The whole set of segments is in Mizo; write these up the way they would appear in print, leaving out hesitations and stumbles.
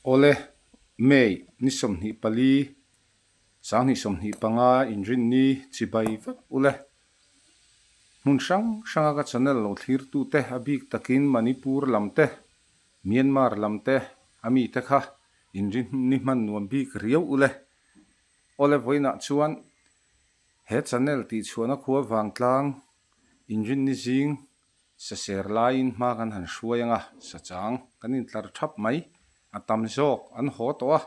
Awle, May ni 24, 2025 inrinni chibai vek ule. Hmun hrang hranga ka channel lo thlirtute a bik takin Manipur lam te, Myanmar lam te a mite kha inrinni hman nuam bik riau ule. Awle vawiinah chuan he channel tihchhuahna khua vangtlang inrinni zing Saser laiin hma kan han hruai ang a, sachang kan intlar thap mai. A tam zawk an haw tawh a,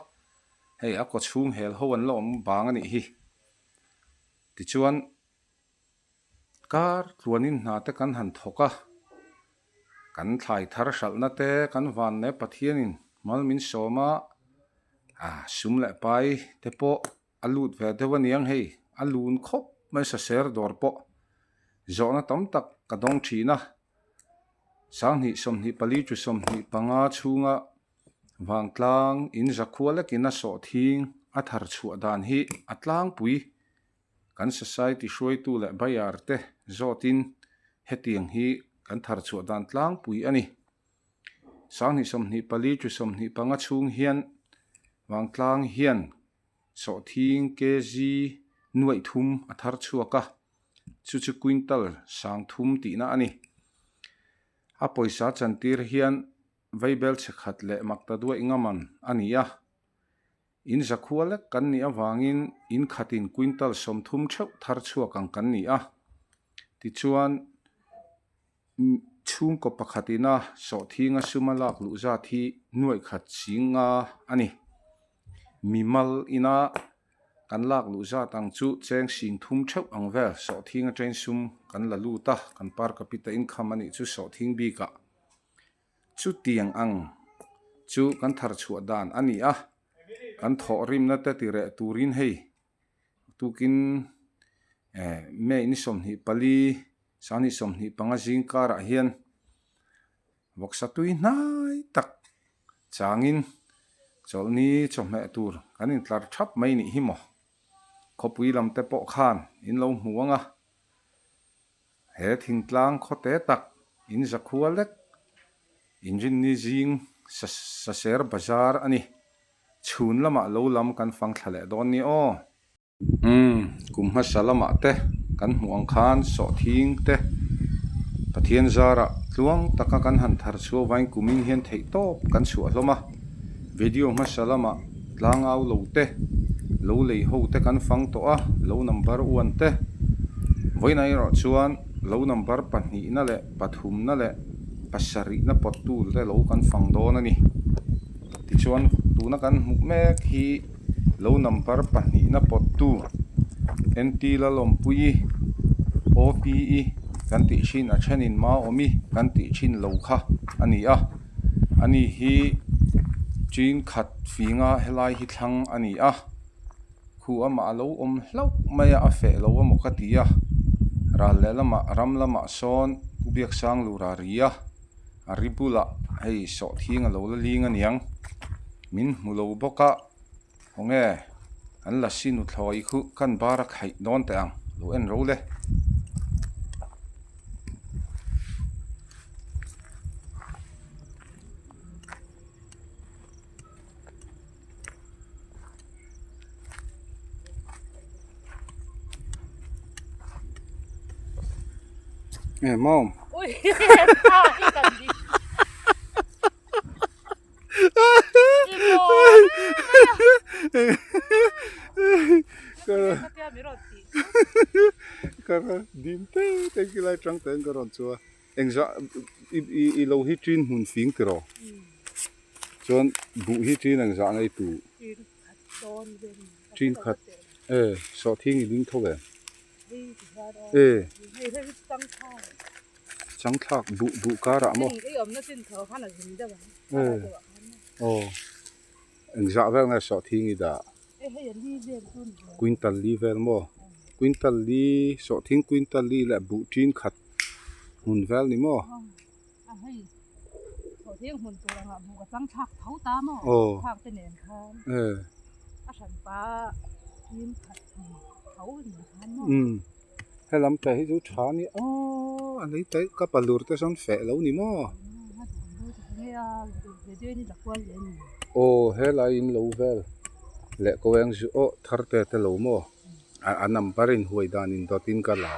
hei a kawchhung hel ho an la awm vang a nih hi. Tichuan, kar tluanin hna te kan han thawk a, kan thlai thar hralhna te kan van leh Pathianin mal min sawm a, sum leh pai te pawh A lut ve deuh aniang hei, a lun khawp mai saser dawr pawh zawhna tam tak ka dawng thin a. 20 24 chu 25 chhunga vangtlang in zakhua lekin a sawhthing a thar chhuah dan hi a tlangpui kan society hruaitu leh buyer te zawtin hetiang hi kan thar chhuah dan tlangpui a ni. 20 24 chu 25 chhung hian vangtlang hian Sawhthing kg nuaih thum a thar chhuak a, chu chu quintal sang thum tihna a ni. A pawisa chantir hian vaibel chhe khat leh makta duaih ngaman a ni a. In zakhua lek kan nih avangin in khatin quintal 30 theuh thar chhuak ang kan ni a. Tichuan. Chhungkaw pakhat ina sawhthinga suma lak luh zat hi nuaih khat ching nga a ni. Mimal ina kan lak luh zat ang chu cheng sing thum theuh ang vel sawhthinga train sum kan la lut a, kan per capita income a nih chu sawhthing bikah chutiang ang chu kan thar chhuah dan a ni a, kan thawhrimna te tireh turin hei Tukin May ni 24, 2025 zing karah hian vawksa tui hnai tak changin chawlhni chawhmeh tur kan intlar thap mai nih hi maw. Khawpui lam te pawh khan in lo hmu ang a, he thingtlang khawte tak in zakhua lek inrinni zing saser bazar a ni. Chhun lamah lo lam kan fang thla leh dawn ni aw. Umm, kum hmasa lamah te kan hmuh ang khan sawhthing te Pathian zarah tluang taka kan han thar chhuah vain kumin hian theih tawp kan chhuah hlawm a. Video hmasa lamah tlangau lo te, lo lei ho te kan fang tawh a, lo number one te. Vawiinah erawh chuan lo number pahnihna leh pathumna leh pasarihna pawttu te lo kan fang dawn a ni. Tichuan tuna kan hmuh mek hi lo number pahnihna pawttu NT Lalawmpuii OPE kan tih thin a thenin Maawmi kan tih thin lo kha a ni a ani hi chin khat finga helai hi thlang a ni a khu amah a lo awm hlauh mai a a feh lo emaw ka ti a ral leh lamah ram lamah sawn Pu Biaksang lura ri a. A ri bulah hei sawhthing a lo la ling aniang min hmu lo bawk a khawnge an lasi nuthlawi khu kan bar a khaih dawn teh ang lo en ro le. Nge maw? Ui, Ka dim te te khi lai tang ten ka rawn chu a engzah i lo hi chin hmun fing tiraw chuan buh hi chin engzah ngei tu chin khat e sawhthing i ding tho em e changthlak buh buh karah maw e aw engzah vel nge sawhthing i dah quintal li vel maw quintal li sawhthing quintal li leh buh chin khat hmun vel ni maw. Aw e helam te hi chu tha a ni aw a lei te ka palur te sawn feh lo ni maw. Aw helai in lo vel leh ko eng zu aw thar te te lo maw a number in huai dan in dawt in ka la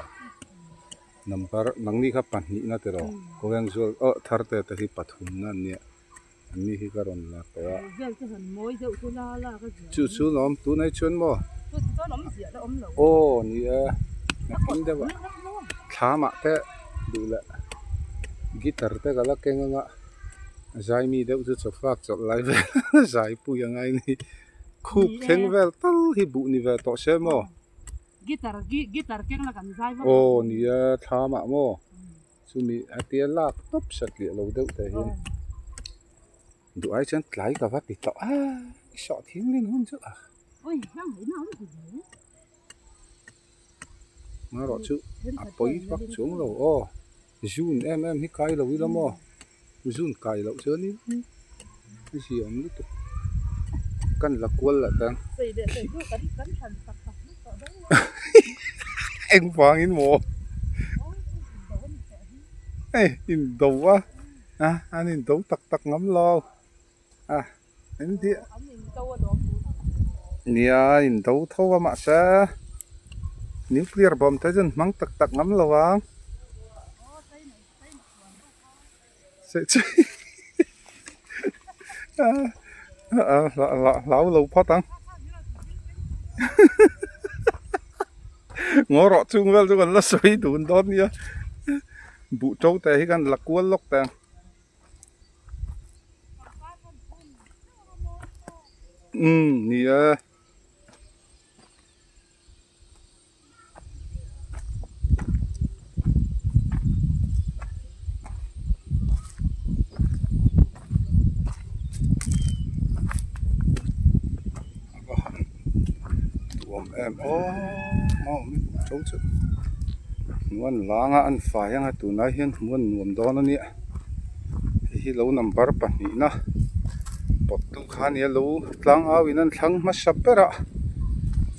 number nangni kha pahnih na tiraw ko eng zu aw thar te te hi pathum na an nia an ni hi ka rawn la tawh a chu chu lawm tunah chuan maw aw ni e nakin deuh ah thlam ah te duh leh guitar te ka la keng anga zaimi deuh chu chawfak chawlh lai vel zai pui a ngai ni khup thleng vel tal hi buh ni ve tawh se maw aw ni e thlam ah maw. Chumi a tia lak tawp satliah lo deuh teh hian duh ai chuan tlai ka va ti tawh a i sawh thinglin hun chu a marawh chu a pawi vak chuang lo aw zun em em hi kai lo ila maw zun kai loh chuanin a ziaawm lutuk kan la kual lah tan Engvangin maw? Hei indo a, a an indo tak tak ngam lo a engti nia indo tho a mahse nuclear bomb te chu an hmang tak tak ngam lo ang. Hlau lo phawt ang ngaw rawh chung vel chu kan la sawi dun dawn nia buh to te hi kan la kual lawk teh ang. Umm ni e. A va han duhawm em aw maw awm tho chu hmuan langa an fai anga tunlai hian hmuan nuam dawn a nia hei hi lo number pahnihna pawt tu kha a nia lo tlangau in an thlang hmasa ber a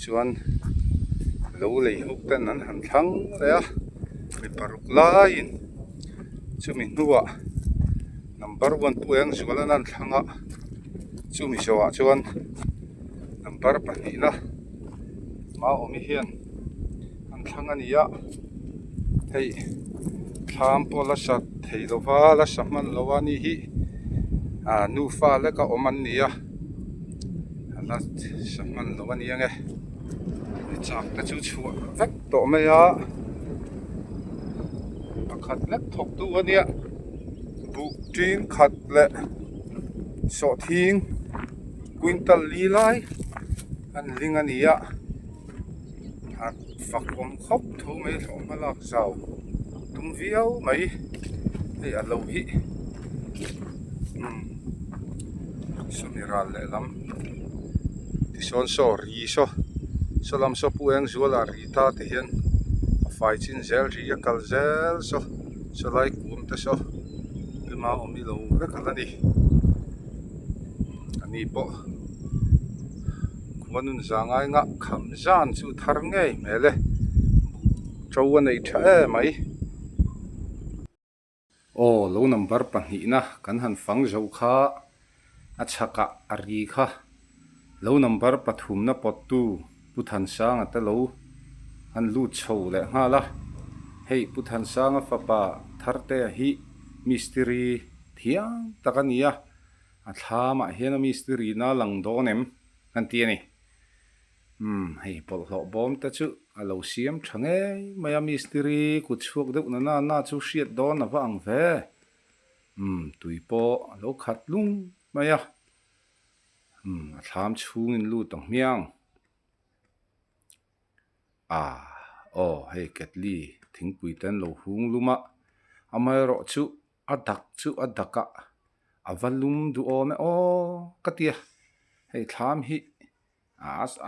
chuan lo lei ho ten an han thlang leh a mi paruk laiin chumi hnuah number one pawh eng zual an an thlang a chumi zawhah chuan number pahnihna Maawmi hian an thlang a ni a hei thlam pawh la sa thei lo va la sa hman lo a ni hi ah nufa leka awm an ni a la sa hman lo a ni ang e chak te chu chhuah vek tawh mai a pakhat lek thawk tu a nia buh ṭin khat leh sawhthing quintal li lai an ling a ni a a fak awm khawp tho mai hlawh hma lak zau tum viau mai hei a lo hi umm sawmi ral lehlam tisawn saw ri saw saw lam saw pu eng zuala ri ta te hian a fai chin zel ri a kal zel saw saw lai kum te saw ema awm i lo vek a la ni ani pawh khua nun za ngai ngah kham zan chu thar ngei hmel e to a nei tha em mai. Aw lo number pahnihna kan han fang zo kha a chhakah a ri kha lo number pathumna pawttu Pu Thansanga te lo han lut chho leh nghal a, hei Pu Thansanga fapa Thartea hi mistiri thiam tak a ni a, a thlamah hian a mistiri na lang dawn em kan ti a ni. Umm hei bawlhhlawh bawm te chu a lo siam tha ngei mai a mistiri kut chhuak deuh na na na chu hriat dawn a va ang ve. Umm tui pawh a lo khat lung mai a. Umm a thlam chhungin lut ang hmiang. Ah aw hei ketli thingpui te an lo hung lum a amaherawh chu a dak chu a dak a a va lum duh awm e aw ka ti a hei thlam hi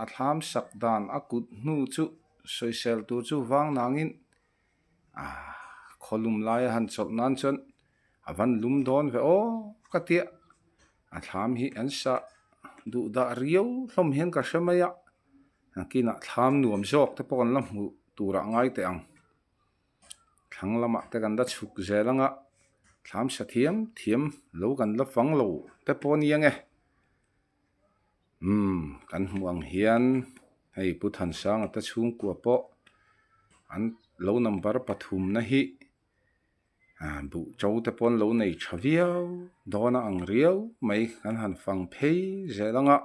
a thlam sak dan a kut hnu chu sawisel tur chu vang nangin ah khawlum laia han chawlh nan chuan a van lum dawn ve aw ka ti a a thlam hi an sa duh dah riau hlawm hian ka hre mai a nakinah thlam nuam zawk te pawh an la hmuh turah ngai teh ang. Thlang lamah te kan la chhuk zel ang a. Thlam sa thiam thiam lo kan la fang lo te pawh a ni ang e. Umm kan hmuh ang hian hei Pu Thansanga te chhungkua pawh an lo number pathumna hi ah buh to te pawh an lo nei tha viau dawn a ang riau mai kan han fang phei zel ang a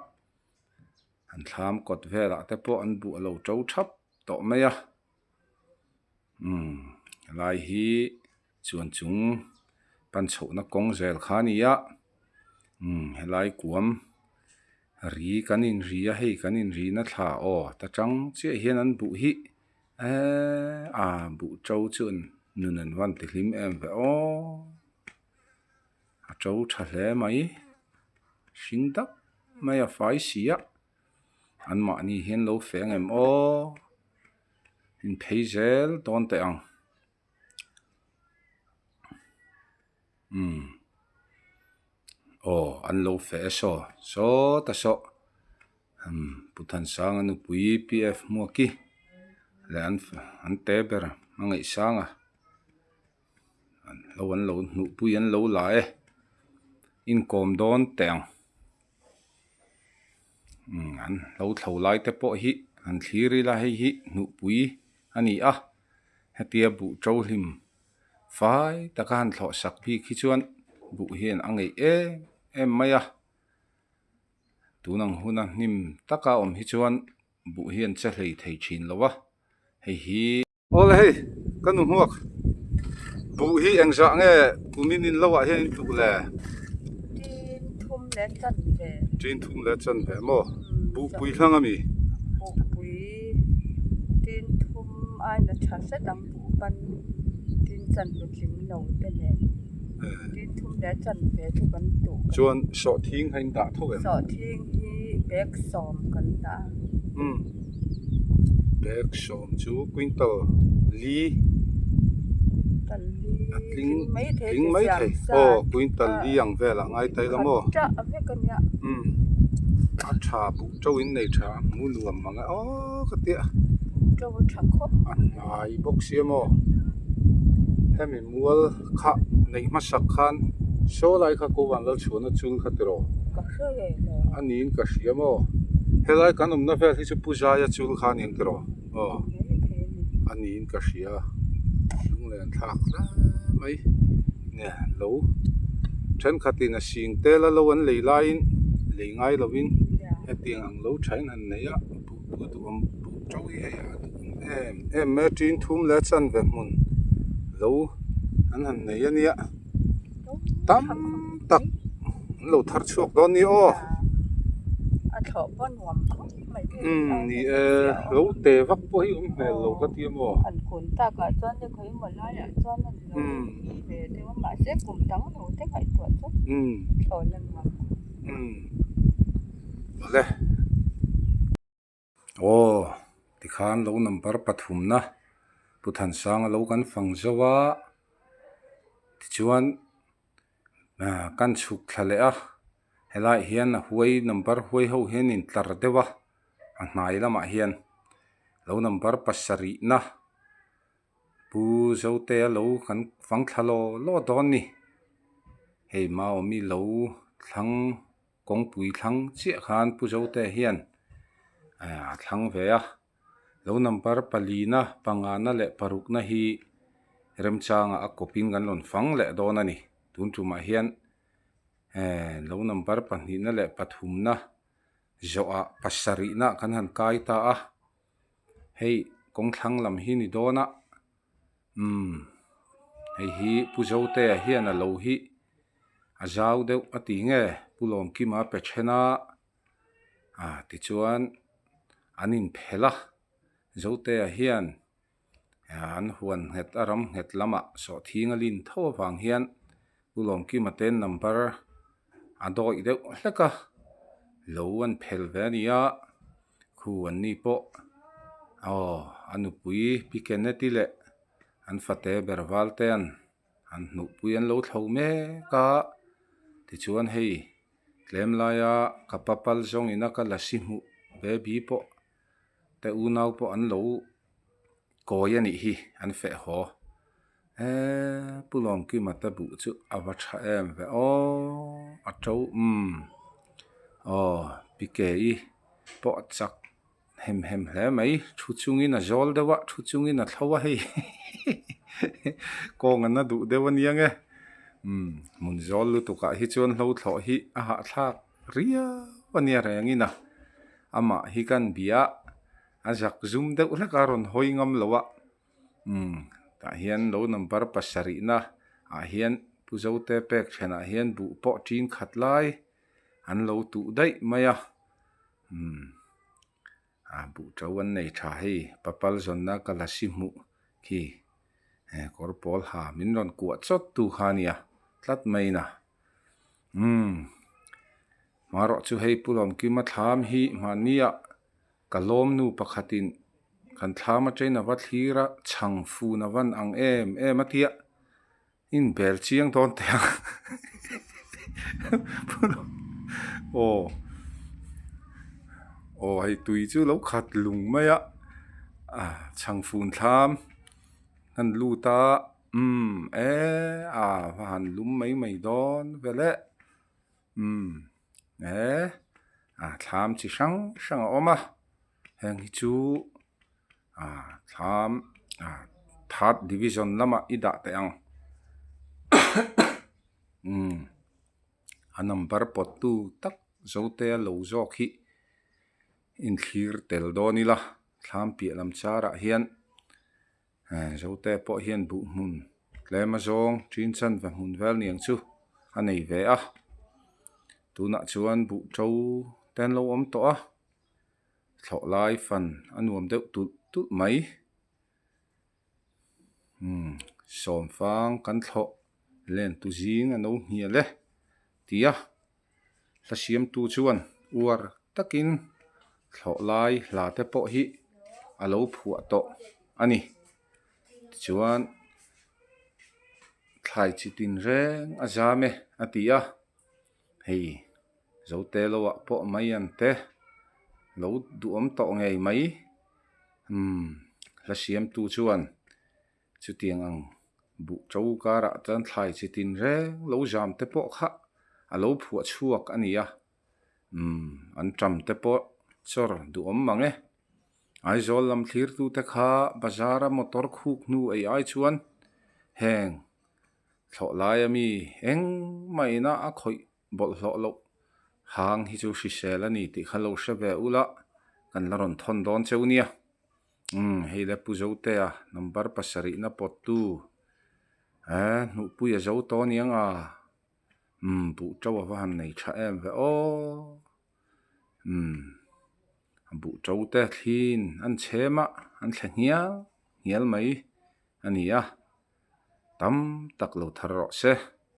an thlam kawt velah te pawh an buh a lo to thap tawh mai a umm helai hi chuan chung pan chhohna kawng zel kha a ni a umm helai kuam ri kan inri a hei kan inrina thla aw ta tang chiah hian an buh hi eee a buh to chu nun an van ti hlim em ve aw a to tha hle mai hring dap mai a fai si a anmahni hian lo feng em aw inphei zel dawn teh ang. Umm aw an lo feh e saw sawta saw umm Pu Thansanga nupui PF Hmuaki leh an an te ber Hmangaihsanga an lo an lo hnuhpui an lo la e inkawm dawn teh ang umm an lo thlo lai te pawh hi an thlir ila hei hi hnuhpui a ni a hetia buh to hlim fai taka han thlawh sak bik hi chuan buh hian a ngeih em em mai a tun ang huna hnim taka awm hi chuan buh hian che hlei thei thin lo a hei hi. Awle hei ka nu hmuak buh hi engzah nge kumin in lo ah hian in tuh le? Tin thum leh chan ve. Tin thum leh chan ve maw? Buhpui hlang ami? Buhpui tin thum aina tha hret ang buh pan tin chan ve tling lo te nen tin thum leh chan ve chu kan tuh. Chuan sawhthing kha in dah tho em? Sawhthing hi bag sawm kan dah a. Umm. Bag sawm chu quintal li a tling tling mai thei aw quintal li ang velah ngai ta ila maw umm a tha buh to in nei tha a hmu nuam mang e aw ka tia a hnai bawk sia maw hemi mual kha neih hmasak khan saw lai kha ko van lal chhuahna chul kha tiraw a niin ka hria maw helai kan awmna vel hi chu pu zaia chul kha a ni ang tiraw aw a niin ka hria lunglen thlak hle mai nge lo thenkhatin a sing tel a lo an lei laiin lei ngai lovin hetiang ang lo thain han nei a. Buh duhawm buh to hi hei a duhawm em em mai a tin thum leh a chanve hmun lo an han nei a nia tam tak an lo thar chhuak dawn a ni aw umm ni e lo te vak pawh hi awm hmel lo ka ti a maw umm umm umm. Awle aw tikhan lo number pathumna Pu Thansanga lo kan fang zo a tichuan ah kan chhuk thla leh a helaiah hian a huai number huai ho hian in tlar deuh a a hnai lamah hian lo number pasarihna Pu Zotea lo kan fang thla law law dawn ni hei Maawmi lo thlang. Kawngpui thlang chiah khan Pu Zote hian a thlang ve a, lo number palina, pangana leh parukna hi remchangah a kawpin kan rawn fang leh dawn a ni. Tun tumah hian lo number pahnihna leh pathumna zawhah pasarihna kan han kai ta a, hei kawngthlang lam hi ni dawn a, umm hei hi Pu Zotea hian a lo hi a zau deuh a ti nge Pu Lawmkima pe then a ah tichuan an inphelh a Zotea hian an huan nghet a ram nghet lamah sawhthing a lin tho avang hian Pu Lawmkima te number a dawih deuh hlek a lo an phel ve a ni a khu an ni pawh aw a nupui Pi Kenneth-i leh an fate ber Valte an An hnuhpui an lo thlo mek a, tichuan hei tlem laia ka papal zawngin a ka lasi hmuh baby pawh te unau pawh an lo kawi a nih hi an feh haw. Eee Pu Lawmkima te buh chu a va tha em ve aw a to umm aw pi ke i pawh a chak hem hem hle mai thu chungin a zawl deuh a thu chungin a thlo a hei kawng an a duh deuh a nia nge umm hmun zawl lutuk ah hi chuan hlo thlawh hi a hahthlak riau a nia rengin a amah hi kan bia a zak zum deuh hlek a rawn hawi ngam lo a. Umm tah hian lo number pasarih na ah hian Pu Zote pek then ah hian buh pawh tin khat lai an lo tuh daih mai a umm ah buh to an nei tha hei papal zawnna ka la si hmuh khi eh kawr pawl ha min rawn kuah chawt tu kha a nia tlat mai in a umm marawh chu hei Pu Lawmkima thlam hi mahni ah Ka lawmnu pakhatin kan thlam atangin a va thlir a, chhang fun a van ang em em a tia inbel chiang dawn teh ang aw aw hei tui chu lo khat lung mai a chhang fun thlam an lut a umm e a va han lum mai mai dawn vel e umm. He ah thlam chi hrang hrang a awm a heng hi chu ah thlam ah third division lamah i dah teh ang umm a number pawt tu tak zote a lo zawk hi inthlir tel dawn ila thlam piah lam char ah hian. Zote pawh hian buh hmun tlem a zawng tin chan ve hmun vel niang chu a nei ve a tunah chuan buh to te an lo awm tawh a thlawh lai fan a nuam deuh tulh tulh mai umm sawmfang kan thlawh len tu zing a no hnial e ti a. Hla siamtu chuan uar takin thlawh lai hla te pawh hi a lo phuah tawh a ni. Tichuan thlai chi tin reng a zam e a ti a, hei Zote lo ah pawh mai an te lo duhawm tawh ngei mai. Umm hla siamtu chuan Chutiang ang buh to karah chuan thlai chi tin reng lo zam te pawh kha a lo phuah chhuak a ni a, umm an tam te pawh chawr duhawm mang e. Aizawl lam thlirtute kha bazar a motor khuk hnu ei ai chuan heng thlawh laia mi engmah ina a khawih bawlhhlawh loh hang hi chu hrisel a ni tih kha lo hre ve ula kan la rawn thawn dawn cheu nia. Umm hei le Pu Zotea number pasarihna pawttu eh hnuhpui a zo tawh a niang a umm buh to a va han nei tha em ve aw umm buh to te thlin an chhem a an thle hnial hnial mai a ni a tam tak lo thar rawh se.